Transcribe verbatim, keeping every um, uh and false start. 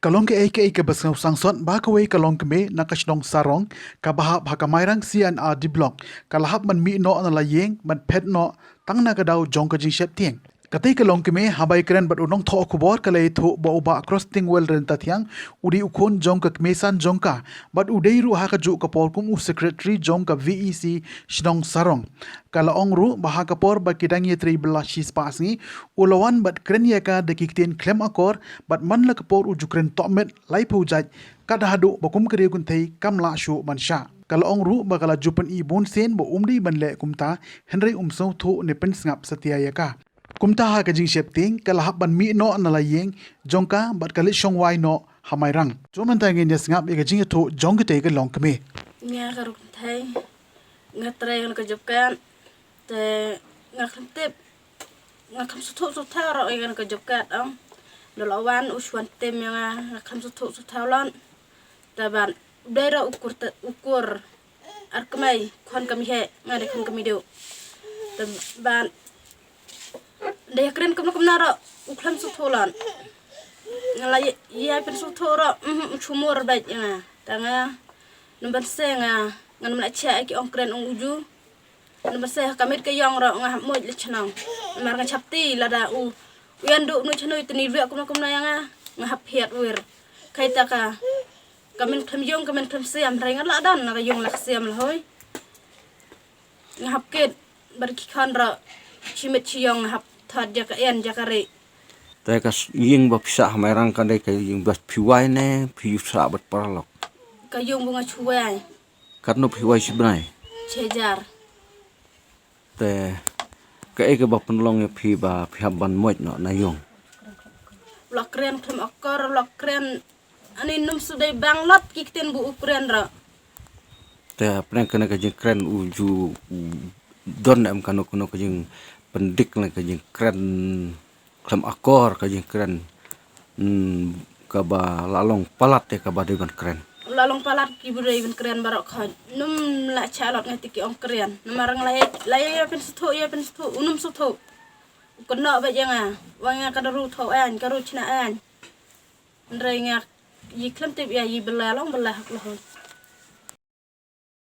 Ka long kaei kaei kaba sngewsih sot ba kawei ka longkmie na ka shnong Sarong, kaba hap ha ka Mairang C and R D Block, ka la hap ban mih noh na la ïing ban phet noh tang na ka daw jong ka jingsheptieng. Katei ka longkmie haba ïakren bad u nongthoh khubor ka la ïathuh ba u Bah Crostingwell Ryntathiang u dei u khun jong ka kmie san jong ka, bad u dei ruh ha kajuh ka por kum u secretary jong ka V E C shnong Sarong. Ka la ong ruh ba ha ka por ba ki dang ïatrei bylla shispah sngi, u la wan bad kren ïa ka da ki ktien khlem akor, bad man la ka por u ju kren tohmet laiphew jait, kat haduh ba kum ka riew kynthei kam lah shuh ban shah. Ka la ong ruh ba ka la ju pyni bunsien ba um dei ban leh kumta, hynrei um sngewthuh ne pynsngap satia ïa ka. Kumta ha ka jingsheptieng ka la hap ban mih noh na la ïing jong ka bad ka leit shong wai noh ha Mairang. To mynta ngin ïa sngap ïa ka jingïathuh jong katei ka longkmie. Nga ka riew kynthei, nga trei ïa ka job card, te nga khlem tip, nga khlem sngewthuh sngewthaw ruh ïa ka job card, ong. Nda la wan u shu wan tim ïa nga, nga khlem sngewthuh sngewthaw lon. Te ban dei ruh u kur te, u kur ar kmie, khun kmie heh, nga dei khun kmie duh. Te ban dei kren kumno kumno ruh u khlem sngewthuh lon. Nga la ïa, ïa pynsngewthuh ruh, mhm, u shu mur beit ïa nga. Te nga, ngan ban se nga, ngan mlak cha ki ong kren ong u ju. Ngan ban se ka miet ka ïong ruh nga hap muid la chnong. Namar nga sheptieng lada u, u ïan duh nu chnoi teni ruh kumno kumno ïa nga, nga hap hiat wir. Kaei ta ka, ka men khlem ïong, ka men khlem siam, hynrei nga la don na ka ïong la ka siam la hoi. Nga hap kit bad ki khun ruh, shi miet shi ïong nga hap thad ïa ka ïan ïa ka ri. Te ka s-, ïing ba phi sah ha Mairang ka dei ka ïing ba phi wai ne phi ju sah bad paralok? Ka ïong ba nga shu wai. Katno phi wai shi bnai? Shi hajar. Te kaei kaba pynlong ïa phi ba phi hap ban muid noh na ïong? Lok kren khlem akor, lok kren Ani num sudai bang lot ki ktien bu u kren ruh. Te pneng kane ka jingkren u ju u don em kano kano ka jingpyndik ne ka jingkren khlem akor ka jingkren, mm, kaba la long palat te kaba dei ban kren. La long palat ki bu dei ban kren baroh khot. Num la cha lot ngai te ki ong kren. Namar nga la ïa, la ïa pynsuthu, ïa pynsuthu, u num suthu. U kynnoh ba ïa nga, wa nga ka da ru tho ain, ka ru chna ain. Hynrei nga, yi khlem tip ïa yi bela long bela hak la hoi.